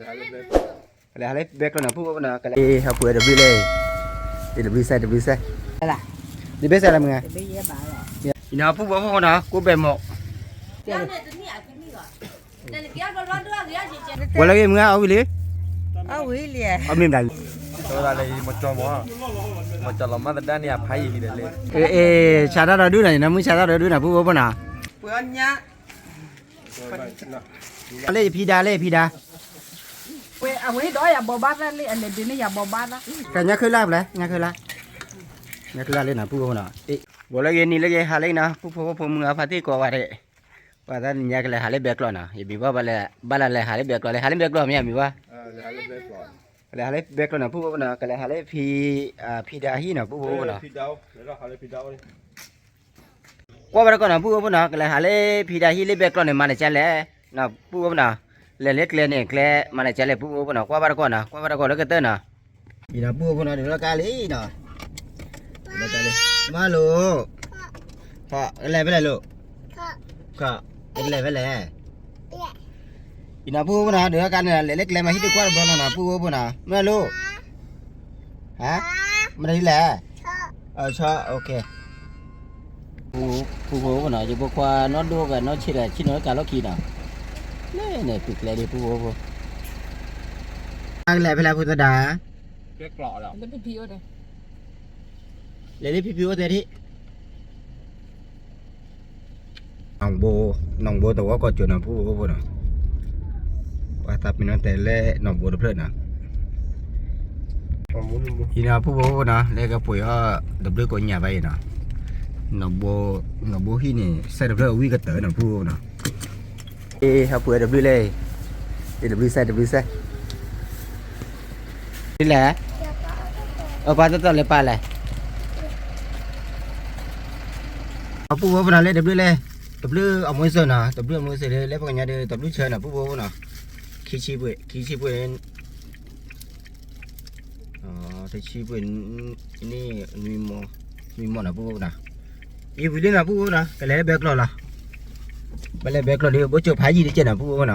ကလဲၤဟးလၢဘဲကျီၢ်နီၤ ပုၢ်ဖိဖိနီၤ, ကလဲၤဟဲပှဲၤတဘျုးလဲၣ်, တဘျုးစဲး တဘျုးစဲး, တဘျုးစဲးလၢမုၢ်ဂၤ, အံၤနီၤ ပုၢ်ဖိဖိနီၤ ကိးဘဲၣ်မီၢ် ပှၤလၢဂ့ၤမုၢ်ဂၤ အီၣ်ဝံၤလံ, အီၣ်ဝံၤလံ, အီၣ်မ့ၢ်ဘျးလံ, မီၢ်ကၠီလီၤမၢ်သဒါန့ၣ် အဖးယံာ်လံဒီးလံ, အ့ ဆါတၢ်ဒီးဒုနီၤ ယနမုၢ်ဆါတၢ်ဒီးဒုနီၤ ပုၢ်ဖိဖိနီၤ, လၢယဖံဒါ လၢယဖံဒါ, အဝဲဒီးယၤဘိးဘၣ်သၣ်လံ အလဲၤဒုးန့ၢ်ယၤဘိးဘၣ်သၣ်, ကညါခုလၢ်ပျဲ ညါခုလၢ်, ညါခုလၢ်လံနီၤ ပုၢ်ဖိဖိနီၤ, ဘိးလၢဂ့ၤနံၤလၢဂ့ၤဟါလံနီၤ ပုၢ်ဖိဖိမုၢ်ဂၤဖါတံၢ်ကိးဂၤဒဲး, ပှၤသးနံၤညါကလဲၤဟးလၢဘဲကျီၢ်နီၤ ယမံၤဘၣ်ဘၣ်လၢ ဘၣ်လၢလဲၤဟးလၢဘဲကျီၢ်လၢ ဟးလၢဘဲကျီၢ်မ့ၢ်ယမံၤဘၣ် ကလဲၤဟးလၢဘဲကျီၢ်နီၤ ပုၢ်ဖိဖိနီၤ ကလဲၤဟးလၢဖံ ဖံဒါဟံၣ်နီၤ ပုၢ်ဖိဖိနီၤ, ကွၢ်ဘၣ်တကီၢ်နီၤ ပုၢ်ဖိဖိနီၤ ကလဲၤဟးလၢဖံဒါဟံၣ်လၢဘဲကျီၢ်န့ၣ် မၤနၢၤကလဲၣ်, ပုၢ်ဖိဖိနီၤ, လဲၤလၢကျဲန့ၣ် ကျဲ မၤနၢၤကလဲၣ် ပုၢ်ဖိဖိနီၤ ကွၢ်ဘၣ်တကီၢ်နီၤ ကွၢ်ဘၣ်တကီၢ်လၢကတၢၢ်နီၤ, အံၤနီၤ ပုၢ်ဖိဖိနီၤ ဒုးလီၤကါလံနီၤ, မၤလိာ်, ကလဲၤဖဲလဲၣ်လိာ်, ကလဲၤဖဲလဲၣ် အံၤနီၤ ပုၢ်ဖိဖိနီၤ ဒုးလီၤကါန့ၣ် လဲၤလၢကျဲမၤဟံၣ်တကွၢ်တဘျီလီၤနီၤ ပုၢ်ဖိဖိနီၤ မၤလိာ်, ဟါ, မၤတၢ်ဒ်လဲၣ်, ဆီ, ပုၢ်ဖိဖိနီၤ ယဖိခွါနီၢ်ဒိၣ်ဂၤနီၢ်ဆံးဒီး ဆံၣ်နီၤလၢကါလီၢ်ခံနီၤ, န့ၣ် ပူၤကျဲဒ် ပုၢ်ဖိဖိ, အကလဲၤဖဲလဲၣ်ဖိသဒါ လဲၤလၢဖံဖံအိၣ်တဲဒ် နီၢ်ဘိ, နီၢ်ဘိတဝီကီၢ်ကၠိနီၤ ပုၢ်ဖိဖိနီၤ, ပှၤသးပ့ၤနီၣ်တဲလၢနီၢ်ဘိတဖျၢၣ်နီၤ, အံၤနီၤ ပုၢ်ဖိဖိနီၤ လၢကပှ့ၤအီၣ်တဘျုးကိးညၣ်ဘၣ်အံၤနီၤ, နီၢ်ဘိ, နီၢ်ဘိဟံၣ်န့ၣ် စဲးတဖျၢၣ်ဝံကတၢၢ်နီၤ ပုၢ်ဖိဖိနီၤ, အ့ ဟဲပှ့ၤတဘျုးလဲၣ်, တဘျုးစဲး တဘျုးစဲး ဒ်လဲၣ်, အပၢ်တတီၢ်လဲၤပာ်လဲၣ်, အပုၢ်ဖိဖိနီၤ လၢတဘျုးလဲၣ်, တဘျုးအမူစၢၤနီၤ တဘျုးအမူစၢၤလၢ လၢပှၤကညီဒီး တဘျုးဆၢနီၤ ပုၢ်ဖိဖိနီၤ, ခံဆံပှ့ၤ ခံဆံပှ့ၤ တဆံပှ့ၤ န့ၣ် နွံမီၢ်နီၤ ပုၢ်ဖိဖိနီၤ, အံၤဝံၤလံနီၤ ပုၢ်ဖိဖိနီၤ ကလဲၤလၢဘဲကျီၢ်လီၤ, ပလဲၤဘဲကျီၢ်ဒီး ဘိကၠိဖးယံာ်တကဲနီၤ ပုၢ်ဖိဖိနီၤ,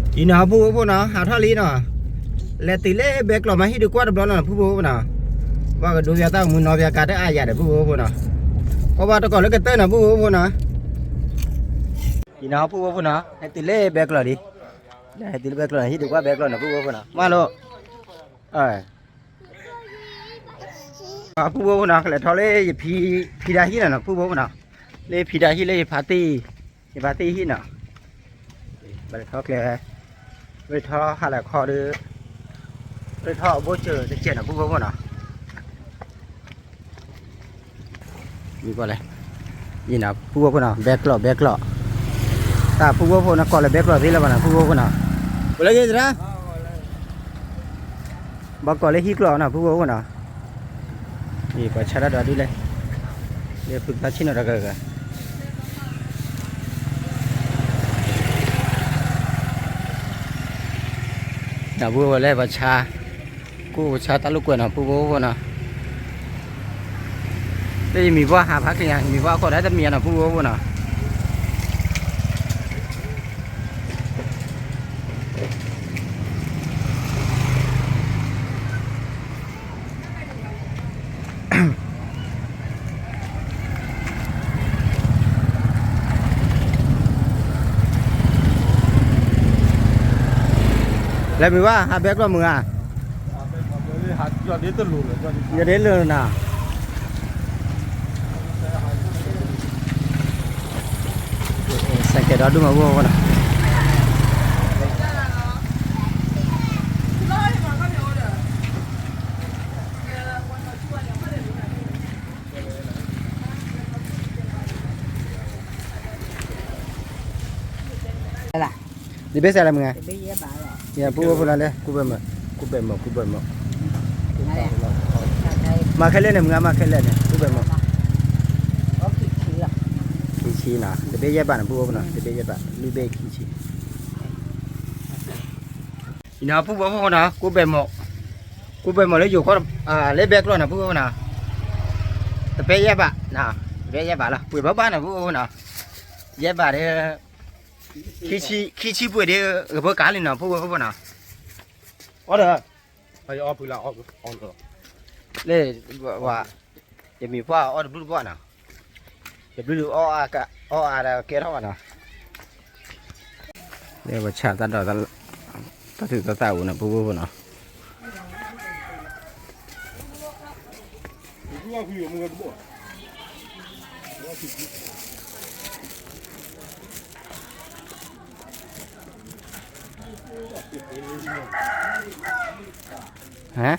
အံၤနီၤ ပုၢ်ဖိဖိနီၤ ဟးထီၣ်လံနီၤ, လဲၤတုၤလၢဘဲကျီၢ်မၤဟံၣ်ဒုးကွၢ်တဘျီနီၤ ပုၢ်ဖိဖိနီၤ, ပှၤကဒိပၠးတၢ်မူနီၤပၠးကါတအါယၤဒီး ပုၢ်ဖိဖိနီၤ, ကွၢ်ဘၣ်တကီၢ်လၢကတၢၢ်နီၤ ပုၢ်ဖိဖိနီၤ, အံၤနီၤ ပုၢ်ဖိဖိနီၤ ဟဲတုၤလၢဘဲကျီၢ်လံ, ဟဲတုၤလၢဘဲကျီၢ်နီၤ ဟံၣ်ဒုးကွၢ်ဘဲကျီၢ်နီၤ ပုၢ်ဖိဖိနီၤ မၤလိာ် ပုၢ်ဖိဖိနီၤ ကလဲၤထီၣ်လၢယဖံ, ဖံဒါဟံၣ်နီၤ ပုၢ်ဖိဖိနီၤ, လၢဖံဒါဟံၣ်လၢယဖါတံၢ်, ယဖါတံၢ်ဟံၣ်နီၤ, ဘၣ်လဲၤထီၣ်ကျဲ, ဘၣ်ထီၣ်ဟးလၢခီဒီး, ဘၣ်ထီၣ်ဘိကၠိတကဲနီၤ ပုၢ်ဖိဖိနီၤ မံၤကွၢ်လဲၣ်, အံၤနီၤ ပုၢ်ဖိဖိနီၤ ဘဲကျီၢ် ဘဲကျီၢ်, တၢ်ပုၢ်ဖိဖိနီၤ ကိးလၢဘဲကျီၢ်သ့လၢၤဘၣ်နီၤ ပုၢ်ဖိဖိနီၤ, ပလၢက့ၤသရၣ်, ဘၣ်ကိးလၢဟံၣ်ကျီၢ်နီၤ ပုၢ်ဖိဖိနီၤ, အံၤပှၤဆါတၢ်ဒီးဒ်လဲၣ်, လၢဖုကသါဆ့ၣ်နီၤတဂၤဂၤ နီၤ ပုၢ်ဖိဖိလၢပှၤဆါ, ကိးပှၤဆါတၢ်လိာ်ကွဲနီၤ ပုၢ်ဖိဖိနီၤ, လၢယမံၤပှၢ်ဟးဖးက့ၤယၤ ယမံၤပှၢ်ခိးဒၣ်တမံၤနီၤ ပုၢ်ဖိဖိနီၤ လဲၤမုာ်ဘၣ် ဟးဘဲကျီၢ်မုာ်ဧါ, ယဒ့လၢာ်နၤ, စဲးကဲးဒီးဒူၣ်မၤဝီဝီနီၤ တဘ့ၣ်စဲးလၢမုၢ်ဂၤ, ပုၢ်ဖိဖိလီၤလၢ ကူဘဲမုာ်, ကူဘဲမုာ်, ကူဘဲမုာ်, မၤခဲလၢာ်န့ၣ် မုၢ်ဂၤမၤခဲလၢာ်န့ၣ် ကူဘဲမုာ်, ခံဆံနီၤ, တဘ့ၣ်ယဲၢ်ဘးန့ၣ် ပုၢ်ဖိဖိနီၤ, တဘ့ၣ်ယဲၢ်ဘး လွံၢ်ဘ့ၣ်ခံဆံ အံၤနီၤ ပုၢ်ဖိဖိနီၤ ကူဘဲမုာ်, ကူဘဲမုာ်လၢယိၤကီၢ် လၢဘဲကျီၢ်န့ၣ် ပုၢ်ဖိဖိနီၤ, တဘ့ၣ်ယဲၢ်ဘး, တဘ့ၣ်ယဲၢ်ဘးလီၤ ပှ့ၤဘၣ်ဘၣ်န့ၣ် ပုၢ်ဖိဖိနီၤ, ယဲၢ်ဘးဒီး ခံဆံပှ့ၤဒီး ဂဘၢကါလံနီၤ ပုၢ်ဖိဖိနီၤ အီၣ်ဒီး, လၢ, ဝဲ, ယမံၤပှၢ်အီၣ်တဘျုးတဘျီနီၤ, တဘျုးအီၣ်အါကဲထီၣ်ဘၣ်နီၤ, လၢပဆၣ်တၢ်ဒိး, တၢ်ထုးတၢ်သၣ်အူနီၤ ပုၢ်ဖိဖိနီၤ. ဟါ,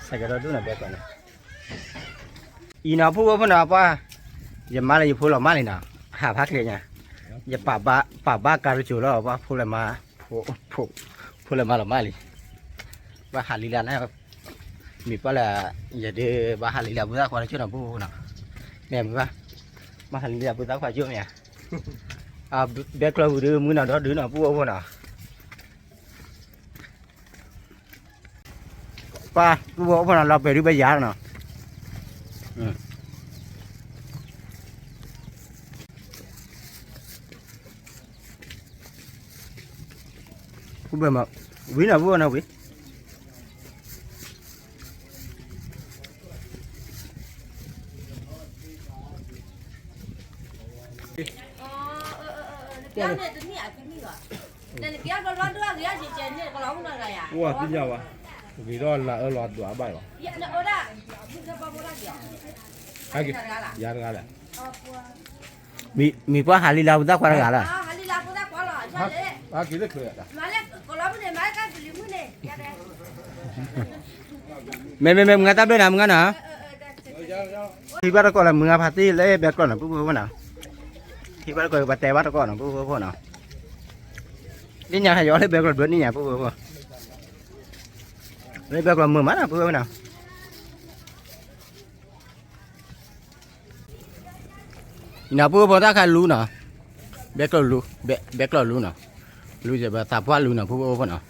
စကဲဒီးဒူၣ်နီၤ ဘဲကီးနီၤ, အံၤနီၤ ပုၢ်ဖိဖိနီၤ ပှၢ်, ယမါလၢယဖိလီၤမၢ်လံနီၤ, ဟးဖးချ့ညါ, ယပာ်ဘၣ်ကါတစိၤလီၤ ပှၢ်ဖိလၢမါ, ဖိလၢမါလီၤမၢ်လံ, ဘၣ်ဟးလံလၢန့ၣ်, မံၤပှၢ်လၢ, ယဒုးဘၣ်ဟးလံလၢပုၢ်သၣ်ခွါတစိၤနီၤ ပုၢ်ဖိဖိနီၤ, မ့ၢ်မုၢ်ဘၣ်, ဘၣ်ဟးလံလၢပုၢ်သၣ်ခွါတစိၤမ့ၢ်ဧါ, ဘဲကျီၢ်ဝံၤဒုးမုၢ်နီၤဒီဒုးနီၤ ပုၢ်ဖိဖိနီၤ. ပှၢ် ပုၢ်ဖိဖိနီၤ လီၤပဲာ်ဒုးဘၣ်ယၤနီၤ, ပုၢ်ဘဲမး, ဝံၤနီၤ ပုၢ်ဖိနီၤဝံၤ ပှၤသ့ၣ်ညါဝဲ, ဂ့ၤထီၣ်လၢအၢလီၤဒွးဘၣ်လီၤ, ယၤတဂၤလဲၣ်, မံၤပှၢ်ဟးလံလၢပုၢ်သၣ်ခွါတဂၤလီၤ, မ့မ့မ့ၢ်မုၢ်ဂၤတၢ်ဘျုးလံမုၢ်န့ၣ်, ထံၣ်ဘၣ်တကိးလၢမုၢ်ဂၤဖးတံၢ်လၢဘဲကျီၢ်နီၤ ပုၢ်ဖိဖိနီၤ, ထံၣ်ဘၣ်တကိးပတဲဘၣ်တကိးနီၤ ပုၢ်ဖိဖိနီၤ, သ့ၣ်ညါဟးယီၤလၢဘဲကျီၢ်ဘျၢနံၣ်ညါ ပုၢ်ဖိဖိ, လၢဘဲကျီၢ်မုာ်မးနီၤ ပုၢ်ဖိနီၤ. အံၤနီၤ ပုၢ်ဖိဖိတၢ်ခါလူနီၤ, ဘဲကျီၢ်လူ, ဘဲကျီၢ်လူနီၤ, လူယဘၣ်သးပှၢ်လူနီၤ ပုၢ်ဖိဖိနီၤ,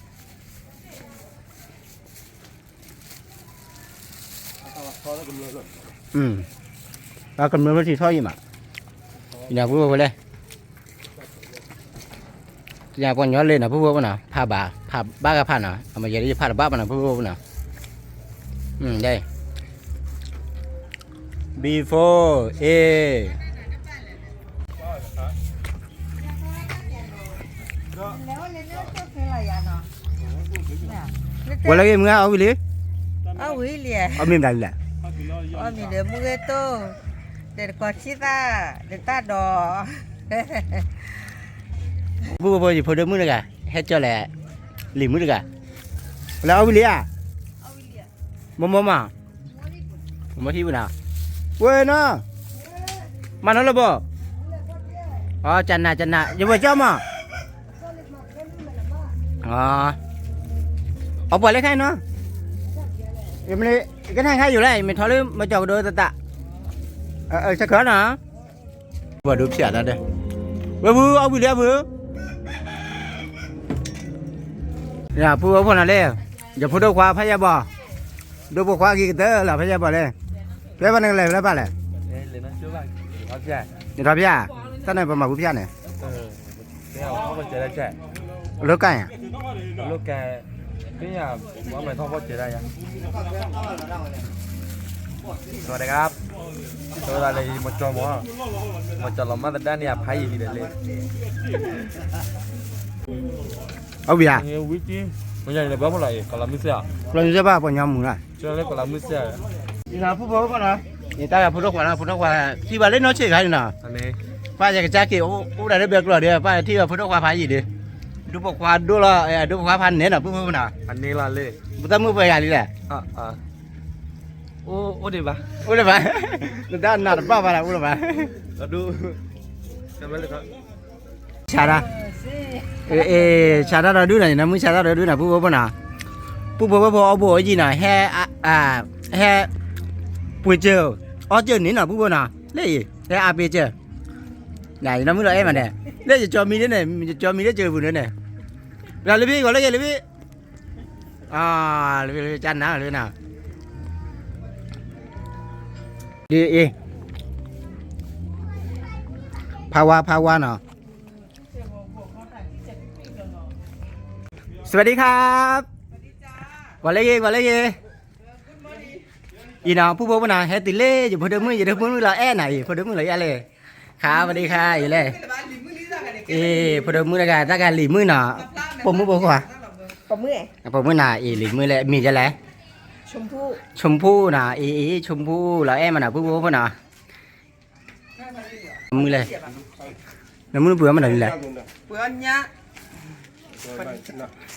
အကမျၢၢ်မ့ၢ်ထံထီၣ်အံၤမး, အံၤနီၤ ပုၢ်ဖိဖိလဲၣ် ပှၤကညီလ့ၤနီၤ ပုၢ်ဖိဖိနီၤ, ဖးဘၣ်, ဖးဘၣ်ကဖးနီၤ, အမယဲဒ်ယဖးတဘၣ်ဘၣ်နီၤ ပုၢ်ဖိဖိနီၤ, ဒ် before, A, ဝဲလၢဂ့ၢ်မုၢ်ဂၤအီၣ်ဝံၤလံ, အီၣ်ဝံၤလံ, အီၣ်မ့ၢ်မတၤလံလဲၣ်, အီၣ်မ့ၢ်ဒီးမုၢ်ဂ့ၤတိၢ်, ဒီးတကီၤဆံသၣ်, ဒီးတၢ်ဒိး ပုၢ်ဖိဖိ ယဖိဒိၣ်မုၣ်တဂၤ ဟဲကၠီလဲၣ်, လံၤမုၣ်တဂၤ, လၢအီၣ်ဝံၤလံဧါ, မမမ, မဟံၣ်ပူၤနီၤ, ဝဲနီၤ, မၤနီၤလၢဘီ, ကနၣ်ကနၣ် ယဝဲကၠီမး, အီၣ်ပှၤလၢခါအံၤနီၤ, ယမ့ၢ်ကနၣ်ခါယိာ်လဲၣ် ယမ့ၢ်ထီၣ်လၢမၤကၠီကဒိသတး, ဆၢခၢနီၤ ပှၤဒိးဖၠးတၢ်ဒဲး, ဝဲဖုအီၣ်ဝံၤလံအဖု, ပုၢ်ဖိဖိနီၤလၢ, ယဖိဒိၣ်ခွါဖးယၢ်ဘီ, ဒိၣ်ဖိခွါက့ၤကတၢၢ်လီၤဖးယၢ်ဘီလဲၣ်, ဖဲဘၣ်နကလဲၤဖဲဘၣ်လဲၣ်, နထီၣ်ဖၠၣ်, တၢ်န့ၣ်ပမၤဖုဖၠၣ်န့ၣ် လၢကၢ်ယါ, လၢကၢ်, စဝၤဒၣ်ကါ, စဝၤဒၣ်လၢမၤကၠီမး, မၤကၠီလီၤမၢ်သဒါန့ၣ် အဖးယံာ်လံဒီးလံ, အဝံၤဧါ, ကလီၤမုၢ်စ့ၢ်, ကလီၤမုၢ်စ့ၢ်ဘၣ်ပှၤညီမုၢ်လၢ်, ကလီၤမုၢ်စ့ၢ်, ယနၤဖိဖိဖိနီၤ, ယတၢ်ဂၤဖိဒိၣ်ခွါနီၤ ဖိဒိၣ်ခွါ, ထံၣ်ဘၣ်လၢနီၢ်ဆံးခါန့ၣ်နီၤ, ပၢ်ယကစၢ်က့ၤအိၣ်ဒၣ်လၢဘဲကျီၢ်ဒီး ပၢ်ထံၣ်ဘၣ်ဖိဒိၣ်ခွါဖးယံာ်ဒီး, ဒိၣ်ဖိခွါဒိၣ်လီၤ, ဒိၣ်ဖိခွါဖးနဲနီၤ ပုၢ်ဖိဖိနီၤ, ပတၢ်မုၣ်ပှဲၤဂၤလံလဲၣ်, အိၣ်ဒံးဘၣ်, အိၣ်ဒံးဘၣ်, နတၢ်နးတဘၣ်ဘၣ်လၢအိၣ်လၢၤဘၣ်, ဆါတၢ်, ဆါတၢ်ဒီးဒုနီၤ ယနၢ်မုၢ်ဆါတၢ်ဒီးဒုနီၤ ပုၢ်ဖိဖိနီၤ, ပုၢ်ဖိဖိဖိအီၣ်ဘိအီၣ်ယံၤနီၤ ဟဲ, ဟဲ, ပှ့ၤစၢၤ, အီၣ်စၢၤန့ၣ်နီၤ ပုၢ်ဖိနီၤ လၢအံၤ ဟဲအါပ့ၤစၢၤ, ယနၢ်မုၢ်လီၤအဲၣ်မးန့ၣ်, လၢယကၠီမံၤန့ၣ်, ယကၠီမံၤလၢစၢၤပူၤန့ၣ်, လၢလၢဖံဂီၤလၢဂ့ၤလၢဖံ လၢဖံကနၤလၢဖံနီၤ, ဒ်အံၤ, ဖးဝါဖးဝါနီၤ, สวัสดีครับ ကွၢ်လၢဂ့ၤ ကွၢ်လၢဂ့ၤ အံၤနီၤ ပုၢ်ဖိဖိနီၤ ဟဲတုၤလၢ ယဖိဒိၣ်မုၣ် ယဖိဒိၣ်မုၣ်လီၤအဲၣ်နီၤ အံၤ ဖိဒိၣ်မုၣ်လီၤအဲၣ်လၢ ခါ ပဒံခါ အံၤလဲၣ် အံၤ ဖိဒိၣ်မုၣ်တဂၤ တၢ်ဂၤလံၤမုၣ်နီၤ ပိာ်မုၣ်ပိာ်ခွါ ပိာ်မုၣ်နီၤ အံၤလံၤမုၣ်လဲၣ် အမံၤဒ်လဲၣ် ชมพูနီၤ အံၤ အံၤ ชมพูလီၤအဲၣ်မးနီၤ ပုၢ်ဖိဖိနီၤ မုၢ်လဲၣ် နမုၢ်နပှ့ၤအီၣ်မတၤဒ်လဲၣ် ပှ့ၤ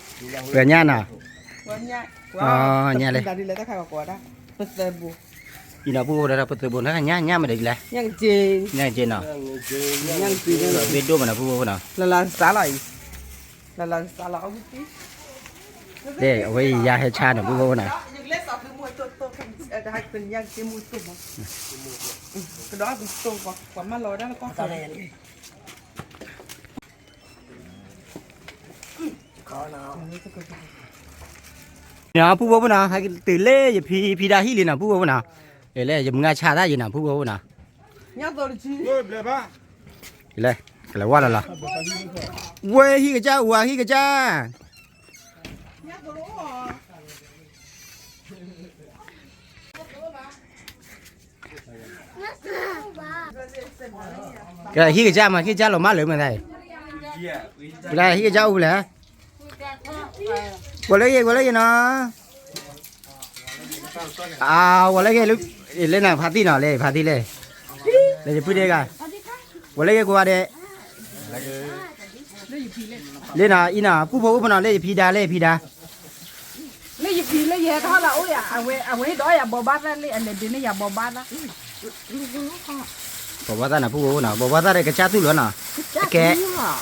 ညၣ်နီၤ ညၣ်လဲၣ် အံၤနီၤ ပုၢ်ဖိဒီး ပသုးဘိ ညၣ် ညၣ်မတၤဒ်လဲၣ် ညၣ်က့နီၤ ဘ့ၣ်ဒိၣ်မးနီၤ ပုၢ်ဖိဖိနီၤ လၢလၢစးလီၤအံၤ လၢလၢစးလီၤအဝံၤ အဝဲယၤဟဲဆါနီၤ ပုၢ်ဖိဖိနီၤ ကဒီးကတိၤပှၤမၢလီၤဝဲဒၣ်လၢကီၢ် နီၤ ပုၢ်ဖိဖိနီၤ ဟဲက့ၤတုၤလၢယဖံ ဖံဒါဟံၣ်လံနီၤ ပုၢ်ဖိဖိနီၤ လဲၣ် ယမုၢ်ဂၤဆါတၢ်ယံၤနီၤ ပုၢ်ဖိဖိနီၤ လဲၣ် ကလဲၤဝါလီၤလီၤ ဝဲဟံၣ်ကစၢ် ဝၤဟံၣ်ကစၢ် ကဟံၣ်ကစၢ်မး ဟံၣ်ကစၢ်လီၤမၢ်လၢမ့ၢ်သးအံၤ ကဟံၣ်ကစၢ်အိၣ်ဖဲလဲၣ် ကွၢ်လၢဂ့ၤ ကွၢ်လၢဂ့ၤနီၤ အဝဲလၢဂ့ၤ လၢနဖါတံၢ်နီၤ လၢဖါတံၢ်လၢ လၢယပုၢ်ဒ့ဂၤ ဝဲလၢဂ့ၤကွၢ်ဒဲး လၢနီၤ အံၤနီၤ ပုၢ်ဖိအိၣ်ဖဲနီၤ လၢယဖံဒါ လၢယဖံဒါ လၢယဖံလၢယဟဲထီၣ်လၢအိၣ်ယၤ အဝဲ အဝဲဟ့ၣ်ဒီးယၤဘိးဘၣ်သၣ်လၢအလဲၤဒုးန့ၢ်ယၤဘိးဘၣ်သၣ် ဘိးဘၣ်သၣ်နီၤ ပုၢ်ဖိနီၤ ဘိးဘၣ်သၣ်ဒီးကစၢ်သူၣ်လီၤနီၤ အကဲ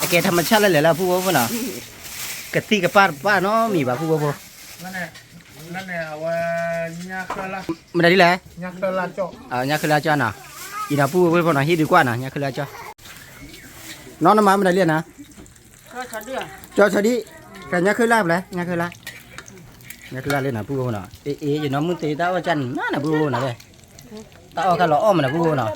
အကဲထမဆၣ်လၢလဲၤလၢပုၢ်ဖိနီၤ ကသံၣ်ကပၢ်တပၣ်နီတမံၤဘၣ် ပုၢ်ဖိဖိ မတၤဒ်လဲၣ် ညၣ်ချၢလၢကၠီနီၤ အံၤနီၤ ပုၢ်ဖိဖိနီၤ ဟံၣ်ဒုးကွၢ်နီၤ ညၣ်ချၢလၢကၠီ နီၢ်နမၤမတၤဒ်လဲၣ်နီၤ ကၠီဆဒံၣ် ကညၣ်ချၢလၢပလဲၣ် ညၣ်ချၢလၢ ညၣ်ချၢလၢလၢနီၤ ပုၢ်ဖိနီၤ အ့ အ့ ယနီၢ်မုၢ်သ့တၢ်အီၣ်ကၢ်နၤနီၤ ပုၢ်ဖိနီၤ တၢ်အီၣ်ကၢ်လီၤအီၣ်မးနီၤ ပုၢ်ဖိနီၤ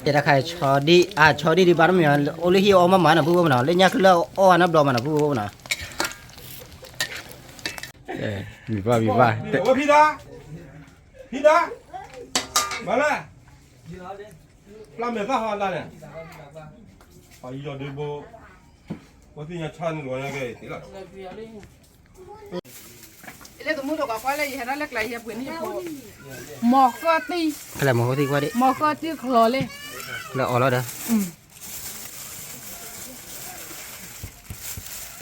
တဲတၢ်ခါ ဆီဒံၣ် အါ ဆီဒံၣ်ဒံးဘၣ်တမံၤ အိၣ်လၢဟံၣ်အီၣ်မးမးနီၤ ပုၢ်ဖိနီၤ လၢညၣ်ချၢလၢအီၣ်အါနီတဘျီမးနီၤ ပုၢ်ဖိနီၤ မံၤဘၣ်မံၤဘၣ် ဝဲဖံဒါ ဖံဒါ မၤလဲၣ် ပျၢ်မဲာ်သၣ်ဟီတၢ်န့ၣ် အယီၤဒုးဘိ ဝဲသ့ၣ်ညါဆါန့ၣ်လီၤညါကဲ လၢသမူတကွၢ်ကွၢ်လၢယဟဲထီၣ်လၢကျါ ယဟဲပှ့ၤန့ၢ်ယဖိ မီၤဃၢတံၢ် ဖဲလဲၣ်မီၤဃၢတံၢ်ကွၢ်ဒံး မီၤဃၢတံၢ်ချီလံ လၢအီၤလီၤ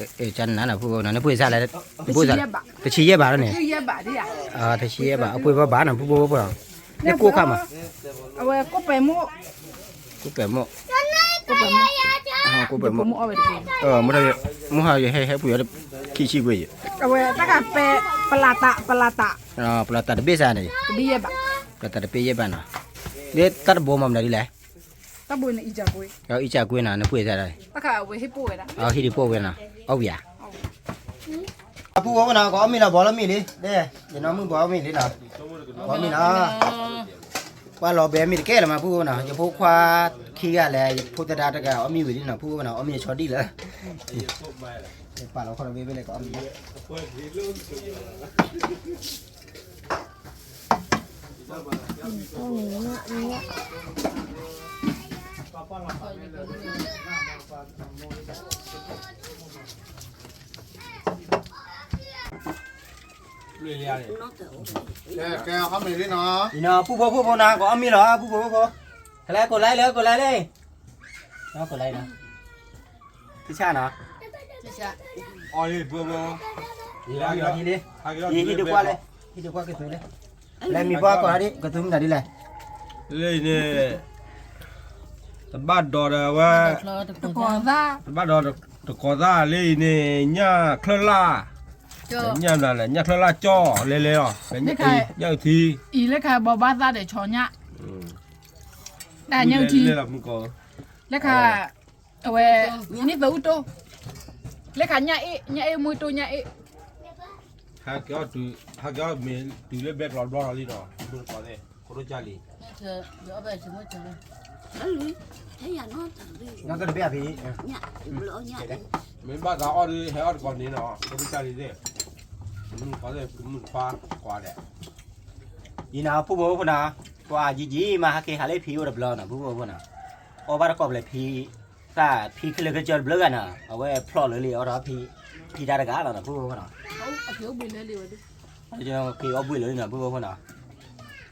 ဒီး ကနၤနီၤ ပုၢ်ဖိနီၤ နပှ့ၤစးလဲၣ် တဆံယဲၢ်ဘး တဆံယဲၢ်ဘးလီၤန့ၣ် တဆံယဲၢ်ဘး အပှ့ၤဘၣ်ဘၣ်နီၤ ပုၢ်ဖိဖိနီၤ နကိၢ်ခါမး အဝဲကိၢ်ပဲာ်မိၣ် ကိၢ်ပဲာ်မိၣ် ကိၢ်ပဲာ်မိၣ် မုၢ်ဟါယဟဲဟဲပှ့ၤအီၤ ခံဆံပှ့ၤယံၤ အဝဲတၢ်ကပဲ ပလးတး ပလးတး ပလးတးတဘ့ၣ်စးန့ၣ် ပလးတးတဘ့ၣ်ယဲၢ်ဘးနီၤ လၢတၢ်တဘိမးမနုၤဒ်လဲၣ် တၢ်ဘိန့ၣ် အံၣ်ကၠၢ်ကွ့ အံၣ်ကၠၢ်ကွ့နီၤ နပှ့ၤစးဒၣ် ဟံၣ်ဒံးပိၢ်ဝဲနီၤ အီၣ်ဝံၤဧါ ပုၢ်ဖိနီၤ ကအီၣ်မ့ၤလီၤ ဘီလီၤမ့ၤလံ ယနီၢ်မုၣ်ဘီအီၣ်မ့ၤလံနီၤ ဘီမ့ၤနီၤ ပှၤလီၤဘဲမ့ၤတကဲလၢၤမး ပုၢ်ဖိနီၤ ယဖိခွါခံဂၤလဲၣ် ယဖိသဒါတဂၤ အီၣ်မ့ၤဝံၤလံနီၤ ပုၢ်ဖိနီၤ အီၣ်မ့ၤဆီဒံၣ်လၢ ပာ်လီၤခီၣ်ဒီးဘ့ၣ်ဘ့ၣ်လဲၣ် ကအီၣ်မ့ၤ ကဲ ကဲ အီၣ်မ့ၤလံနီၤ အံၤနီၤ ပုၢ်ဖိဖိဖိနီၤ ကအီၣ်မ့ၤလီၤ ပုၢ်ဖိဖိဖိ ကလဲၤ ကိးလါလၢ ကိးလါလၢ ကိးလါနီၤ တဆၣ်နီၤ အီၣ်လံ ပုၢ်ဖိ ယဟံၣ်ဒုးကွၢ်လၢ ဟံၣ်ဒုးကွၢ်ကသူလၢ လဲၤမံၤပှၢ်ကိးဒံး ကသူမတၤဒ်လဲၣ် လၢအံၤန့ၣ် တဘၣ်ဒီးဒီးဝဲ တဘၣ်ဒီးတကိးသၣ်လၢအံၤန့ၣ် ညၣ်ချၢလၢ် ညၣ်မနုၤလဲၣ် ညၣ်ချၢလၢ်ကၠီ လဲၤလဲၤလီၤ ညၣ်အုၣ်ထံ အံၤလၢခါဘီဘၣ်သၣ်ဒီးဆီညၣ် တၢ်ညၣ်အုၣ်ထံ လၢခါ အဝဲ နံၣ်သၢအူတိၢ် လၢခါညၣ်အ့ၣ် ညၣ်အ့ၣ်မူတိၢ်ညၣ်အ့ၣ် ဟဲက့ၤအီၣ်တုၤ ဟဲက့ၤအီၣ်မ့ၤတုၤလၢဘဲကျိးဘျီလီၤလံဒီး မုၢ်တကိးသ့ၣ် ခိၣ်ဒိၣ်ကၢ်လံ နီၢ်တဘ့ၣ်အဖံ ညၣ် မ့ၢ်ဘၣ်သးအီၣ်ဒီး ဟဲအီၣ်တကိးန့ၣ်နီၤ, ဖိတကၢ်န့ၣ်သ့ၣ်, မုၣ်ခွါသ့ၣ် မုၣ်ခွါကွၢ်ဒဲး, ယံၤနၤ ဖိဖိဖိနီၤ, ပှၤယံၤယံၤမး ဟဲက့ၤဟးလၢဖံအိၣ်တဘျီနီၤ ဖိဖိဖိနီၤ, အီၣ်ဘၣ်တကိးဘျဲၣ်ဖံ, တၢ်ဖံခဲလၢာ်ခဲဆ့တဘျီဂၤနီၤ, အဝဲဖျီၣ်လၢလံ အီၣ်ဒီးဖံ, ဖံတၢ်တဂၤလီၤနီၤ ဖိဖိဖိနီၤ, က့ၤအီၣ်ဘှံးလၢလံနီၤ ဖိဖိဖိနီၤ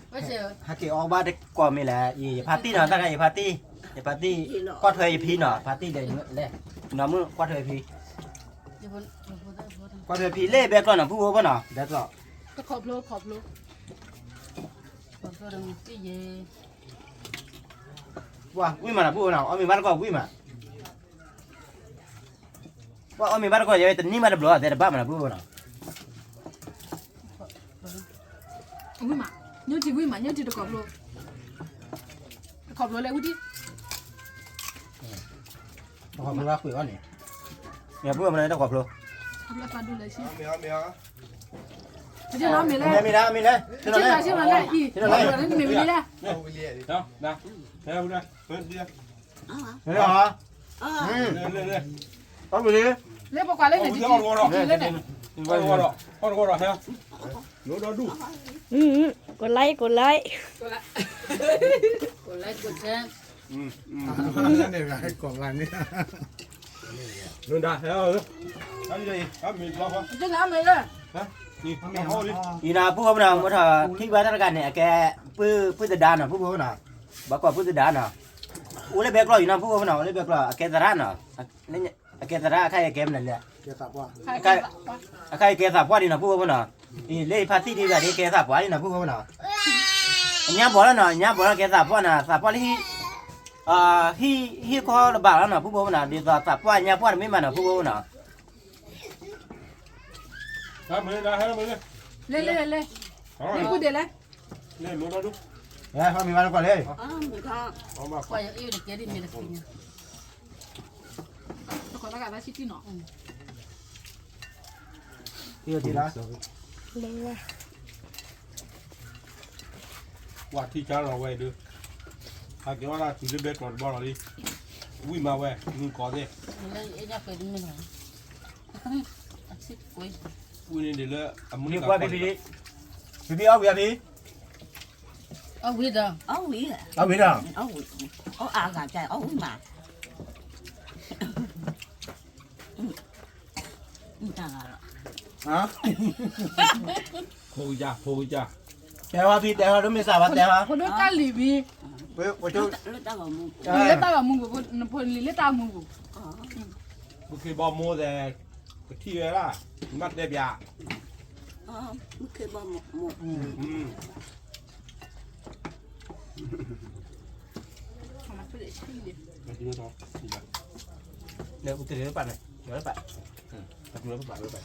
ဟဲက့ၤအီၣ်ဘၣ်တကိးမ့ၢ်လဲၣ်, ယဖါတံၢ်နီၤ တၢ်ခါယဖါတံၢ်, ယဖါတံၢ်, ကွၢ်ထွဲယဖံနီၤ ဖါတံၢ်လဲၣ်, နီၢ်မုၣ်ကွၢ်ထွဲယဖံ, ကွၢ်ထွဲယဖံလၢဘဲကျီၢ်နီၤ ဖိဖိဖိနီၤ ဘဲကျီၢ်, ဝံၣ်မးနီၤ ဖိဖိနီၤ အီၣ်မ့ၤဘၣ်တကိးဝံၣ်မး ပှၤအီၣ်မ့ၤဘၣ်တကိးယဲ တနံၣ်မးတဘျီ တဲတဘၣ်မးနီၤ ဖိဖိနီၤ, ဝံၣ်မး, ညိၣ်ထံဝံၣ်မး ညိၣ်ထံတကိးဖျိ, တကိးဖျိလဲၣ်ဝံၣ်ဒံး, တကိးဖျိဘၣ်ကွံာ်အီၣ်န့ၣ်, မ့ၢ်ဖိဖိမးတကိးဖျိ, မ့ၢ်မ့ၢ်လဲၣ်, မ့ၢ်လဲၣ်, မ့ၢ်လဲၣ်, မ့ၢ်လဲၣ်, မ့ၢ်လဲၣ်, မ့ၢ်လဲၣ် လၢပကွၢ်လၢန့ၣ်, လၢန့ၣ်, ကိးlike ကိးlike, ကိးlike ကိးlike, ကိးlike, ယံၤနၤ ဖိဖိနီၤ မ့ၢ်ထီၣ်ထံၣ်ဘၣ်တၢ်တဂၤန့ၣ် အကဲ ပုၢ်သဒါနီၤ ဖိဖိနီၤ, ဘၣ်ကိးပုၢ်သဒါနီၤ, အိၣ်လၢဘဲကျီၢ်အံၤနီၤ ဖိဖိနီၤ, အိၣ်လၢဘဲကျီၢ် အကဲသရၣ်နီၤ, အကဲသရၣ် အခါအံၤကဲမနုၤလဲၣ်, အခါအံၤကဲသးပှၢ်ဒံးနီၤ ဖိဖိဖိနီၤ, လၢယဖါတံၢ်ဒံးဂၤဒ်ကဲသးပှၢ်ဒံးနီၤ ဖိဖိဖိနီၤ, အညါဘီလီၤနီၤ အညါဘီလီၤကဲသးပှၢ်နီၤ သးပှၢ်လၢဟံၣ်, ဟံၣ်ခီတဘၣ်လီၤနီၤ ဖိဖိဖိနီၤ, ဒ်သိးသးပှၢ်ညါပှၢ်တမ့ၢ်မးနီၤ ဖိဖိဖိနီၤ, လဲၤလဲၤလဲၤ, လဲၤပူၤဒဲးလဲၣ်, လဲၤမ့ၢ်ဘၣ်တကိးလဲၣ်, တကိးတၢ်ဂၤဘၣ်ဆံတံၢ်နီၤ, ပှၤထံဆါလီၤဝဲဒုး, ဟဲက့ၤအီၣ်တၢ်တုၤလၢဘဲကျီၢ်တဘျီလီၤလံ, ဝံၣ်မးဝဲ မုၣ်ကီၢ်သ့ၣ်, ဝံၣ်န့ၣ်ဒ်လၢအမုၢ်နံၤကွၢ်ဖံဖံ, ဖံဖံအီၣ်ဝံၤအဖံ, အီၣ်ဝံၤဒီး, အီၣ်ဝံၤဒီး, အီၣ်ဝံၤ, အီၣ်အါဂၤကၢ်အီၣ်ဝံၤမး ဖိကစၢ်, ဖိကစၢ်, တဲဟီဖံ တဲဟီ ဒိၣ်မ့ၢ်စးဘၣ် တဲဟီ, ဖိဒိၣ်တၢ်လံၤဖံ, လံၤလၢတၢ်ဂီၤမူပူၤ, ဖိလံၤလၢတၢ်ဂီၤမူပူၤ, မုၢ်ခ့ဘီမိၢ်သဲး, ကထံၣ်ဝဲဒၣ်, မ့ၢ်တဲပျး, မုၢ်ခ့ဘီမိၢ် လဲၤအူတရံးလၢပာ်န့ၣ်, လၢပာ်, အတူလၢပာ်လၢပာ်,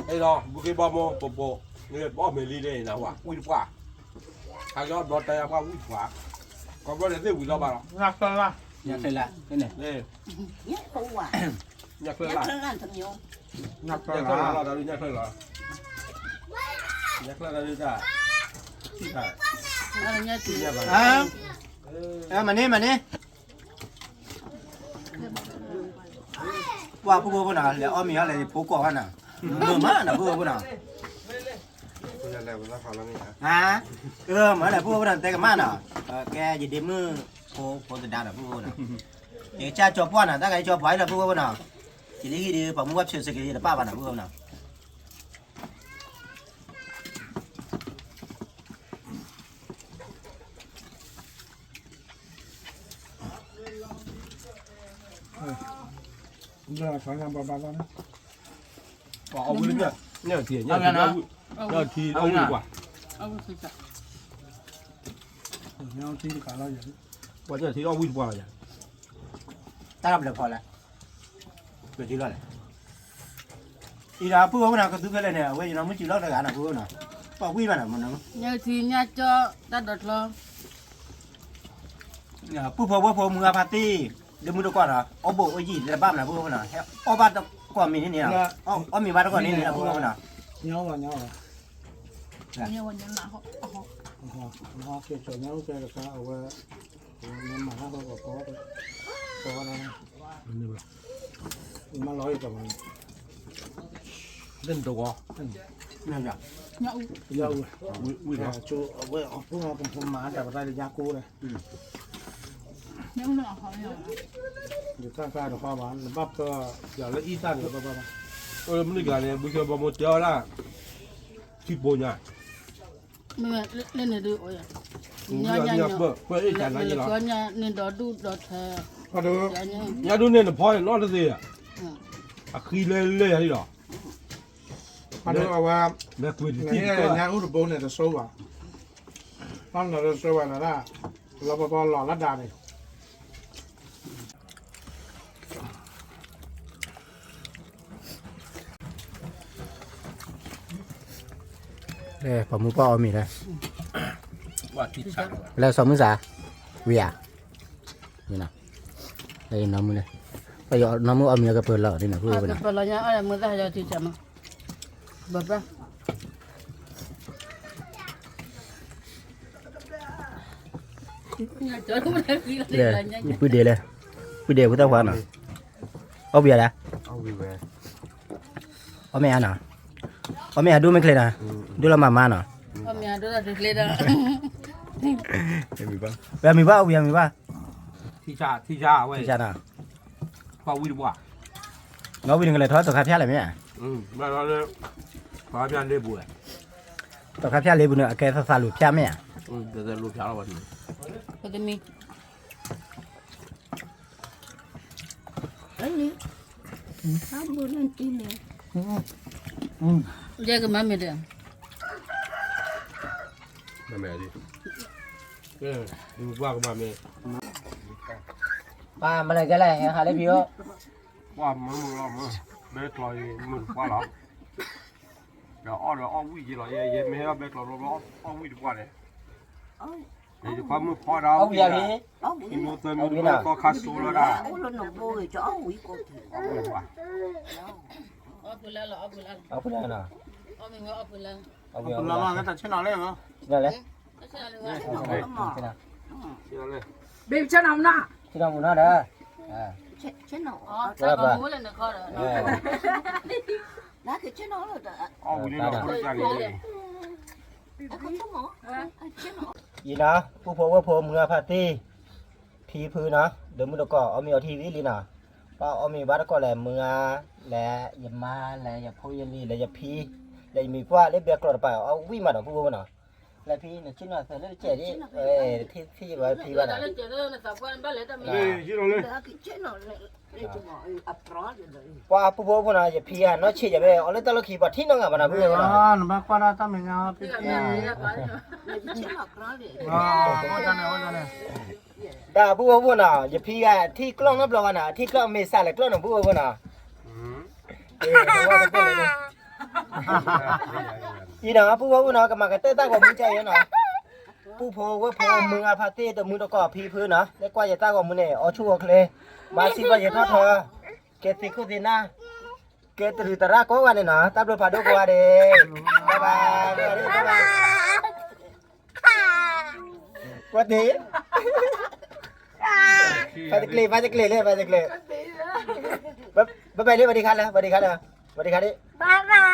အဲၣ်လီၤ ဘုခ့ဘီမိၢ် ပပိာ်, ဘီၣ်မ့ၤလံလဲၣ်နဝဲ ဝံၣ်တပှၢ်, ဟးက့ၤအီၣ်ဘျီတၢ်ယါပှၢ်ဝံၣ်တပှၢ်, ကီဘျီန့ၣ်သ့ၣ်ဝံၤလီၤဘၣ်လီၤ, ညၣ်ချၢလၢ်, ညၣ်ချၢလၢ်, ညၣ်ချၢလၢ်, ညၣ်ချၢလၢ်လီၤ တၢ်ဒုးညၣ်ချၢလီၤ, ညၣ်ချၢလၢ်တၢ်ဒုးတၢ်, မၤန့ၢ် မၤန့ၢ် ပှၤဖိဖိဖိနီၤ လဲၤအီၣ်မ့ၤအီၣ်လဲၤဖိကိးဘၣ်နီၤ, မုာ်မးနီၤ ဖိဖိဖိနီၤ, မ့ၢ်လဲၣ် ဖိဖိဖိနီၤ တဲကမၣ်နီၤ, ကဲယဒ့မုၣ်ဖိဖိသဒါနီၤ ဖိဖိဖိနီၤ, ယကစၢ်ကၠီပှၢ်နီၤ တၢ်ဂၤယကၠီပှၢ်အံၤနီၤ ဖိဖိဖိနီၤ, ယလၢဟံၣ်ဒီး ပှၤမူဘၣ်ဖျိးစ့ၢ်ကီး ယတပၣ်ဘၣ်နီၤ ဖိဖိဖိနီၤ အဝဲလၢညၣ်ထံ, ညၣ်ထံအီၣ်ဝံၣ်ကွၢ်, ညၣ်ထံအီၣ်ဝံၣ်တပှၢ်လီၤ, တၢ်ဘျၢဖီလဲၣ်, ဘျၢထံလီၤလဲၣ်, အံၤဒီးပုၢ်ဝဲၢ်ဖိနီၤ ကသူဖဲလဲၣ်န့ၣ် အဝဲယနီၢ်မုၣ်စံးလီၤတဂၤနီၤ ပုၢ်ဝဲၢ်ဖိနီၤ, ပှၤဝံၣ်ဘၣ်နီၤ မ့ၢ်နီၤ, ညၣ်ထံ ညၣ်ကၠီ တၢ်ဒိးချီ ပုၢ်ဖိဝဲၢ်ဖိမုၢ်အဖါတံၢ်, ဒ့မုၣ်တကွၢ်နီၤ အီၣ်ဘိၣ်အီၣ်ယံာ်သ့ၣ်တဘၣ်မနုၤ ပုၢ်ဖိဝဲၢ်ဖိနီၤ, ဟဲအီၣ်ဘၣ်တကွၢ်မ့ၢ်န့ၣ်နီၤ, အီၣ်မ့ၤဘၣ်တကွၢ်န့ၣ်န့ၣ် ပုၢ်ဖိဝဲၢ်ဖိနီၤ, ညၣ်အီၣ်ဘၣ် ညၣ်အီၣ်ဘၣ်, ညၣ်ဝဲညၣ်နၢ်ဟီၣ်, ဟီက့ၤကၠီညါအိၣ်ကဲတခါ အဝဲ မၤတၢ်ဃီကီကီ ကီဝဲဒၣ် မၤလီၤအံၤကီးမး သ့ၣ်နတဝီ ညၣ်အူ ဝံၤလီၤ အဝဲအီၤဖိမၤတၢ်ပတၢ်လၢညါကိးဒီး ယတၢ်ကါတဟီဘၣ် နဘၣ်ပၢယၤလၢအံသၣ်န့ၣ်ဘၣ်ဘၣ်ဘၣ် မနုၤကၤန့ၣ် ဘုဆၢဘီမူတဲအီၤဒၣ် ထံပိညါ လၢန့ၣ်ဒုးအိၣ်ယၤ ပၢအ့ၣ်တၢ်နါယလီၤ ညၣ်ဒိၣ်ဒိၣ်ထၢ ညၣ်ဒိၣ်န့ၣ်နဖီန့ၣ်နီတသ့ အဃံလဲလဲယၤလီၤ အဝဲ လဲၤကွံာ်တထံၣ် ညၣ်အူတဘိန့ၣ်တစိဘၣ် ဘၣ်မနုၤတစိဘၣ်နၤဒၣ် လီၤပပီလီၤလၢဒၣ်န့ၣ် လၢပှၤမူပှၢ်အီၣ်မ့ၤလဲၣ် လၢစီၤမုၢ်စၢ် ဝံၤဧါ လၢယနီၢ်မုၣ်န့ၣ် ပယီၤနီၢ်မုၣ်အီၣ်မ့ၤကပၢၤလီၤန့ၣ် ပှၤပၢ် ပုၢ်ဒ့လဲၣ် ပုၢ်ဒ့ဖိသၣ်ခွါနီၤ အီၣ်ဘှံးဧါဒၣ် အီၣ်မ့ၢ်ဧါနီၤ အီၣ်မ့ၢ်ဟးဒိၣ်မ့ၢ်ချ့နီၤ ဒိၣ်လီၤမၤမၤနီၤ ဝဲမံၤဘၣ်အီၣ်ဘှံးမံၤဘၣ် ထံဆါဝဲ ထံဆါနီၤ ပှၤဝံတပှၢ် နီၢ်ဝံနကလဲၤထီၣ်တခါဖၠၣ်လဲၣ်မ့ၢ်ဧါ ဘၣ်လီၤလၢ တခါဖၠၣ်လ့ပူၤ တခါဖၠၣ်လ့ပူၤန့ၣ် အကဲသးသးလိၤဖၠၣ်မ့ၢ်ဧါ တသးလိၤဖၠၣ်လီၤဝဲ ပသမံ ယဲကမၤမ့ၢ်ဒီး မၤမ့ၢ်လၢကလဲၣ် ဟးလၢဖံအိၣ် ပှၢ်မုာ်မုာ်လီၤမုာ် ဘဲကျီၤအံၤမုာ်တပှၢ်လီၤ ဒီးအီၣ်ဒီးအီၣ်ဝံၣ်က့ၤလီၤ ယဲမ့ၢ်ဟဲဘဲကျီၤဘျီဘျီ အီၣ်ဝံၣ်တပှၢ်န့ၣ် ယခွါမုၣ်ဖီဒီးအီၣ်ဝံၣ်လံ မ့ၢ်သၢမံၤတပှၢ်သီခါစိလီၤဒၣ် အီၣ်ဝံၣ်တပှၢ် အီၣ်ဖုလၢလီၤ အီၣ်ဖုလၢ အီၣ်ဖုလၢလီၤ တၢ်ဆ့ၣ်နီၤလဲၣ် ဆ့ၣ်နီၤလဲၣ် ဆ့ၣ်နီၤလဲၣ် ဘ့ၣ်ဆ့ၣ်နီၤမနုၤ ဆ့ၣ်နီၤမနုၤဒီး ဆ့ၣ်နီၤ အီၣ်ဝံၤန့ၣ်ဒီး ယံၤနီၤ ပူဖိဝဲၢ်ဖိမုၢ်ဂၤဖါတံၢ် ဖံဖုနီၤ ဒီးမုၢ်တကိး အီၣ်မ့ၤအီထံဝံၤလံနီၤ ပှၤအီၣ်မ့ၤဘၣ်တကိးလဲၣ် မုၢ်ဂၤ လဲၣ် ယမါ လဲၣ် ယဖိယလံၤ လဲၣ် ယဖံ လဲၣ် ယမံၤပှၢ် လၢဘဲကျီၤတပၤ အီၣ်ဝံၣ်မးဒီးပူဖိဝဲၢ်နီၤ လဲၣ်ဖံ နဆ့ၣ်နီၤသၢလၢတကဲးဒ် ထံၣ်ထံၣ်ဘၣ်ဖံဘၣ်နီၤ ပှၤပူဖိဝဲၢ်ဖိနီၤ ယဖံဂၤနီၢ်ဆံးယၤ ဘဲအီၤလၢတၢ်လီၢ်ခံ ပှၤထံၣ်နီၢ်ဂၤဘၣ်နီၤ ပူဖိဝဲၢ်ဖိနီၤ နဘၣ်ကွၢ်ဒၣ်တၢ်မဲာ်ညါ တၢ်ပူဖိဝဲၢ်ဖိနီၤ ယဖံဂၤ ထံၣ်ကျီၢ်နီတဘျီဘၣ်နီၤ ထံၣ်ကျီၢ်မ့ၢ်စးလဲၤကျီၢ်နီၤ ပူဖိဝဲၢ်ဖိနီၤ အံၤနီၤ ပူဖိဝဲၢ်ဖိနီၤ ကမၤကတၢၢ်တၢ်ဂီၤမူကဲအံၤနီၤ ပူဖိဝဲၢ်ဖိ မုၢ်ဂၤဖါတံၢ် ဒီးမုၢ်တကိး ဖံဖုနီၤ လၢကွၢ်ယတၢ်ဂီၤမူန့ၣ် အီၣ်ဆူၣ်အီၣ်ချ့ မၤစံးဘၣ်ယထီၣ်ထီ ကဲသ့ၣ်ခိၣ်သ့ၣ်နၢ် ကဲတရူးသရၣ်ကိးဂၤန့ၣ်နီၤ တၢ်ဘျုးဖးဒိၣ်ကိးဂၤဒဲး ဘၣ်ဘၣ် ကွၢ်တ့ၢ် ဖါတကျဲၤ ဖါတကျဲၤလၢ ဖါတကျဲၤ ဘၣ်ဘၣ်လၢ ဝဲဒံခါလၢ ဝဲဒံခါလၢ ဝဲဒံခါလၢ ဘၣ်ဘၣ်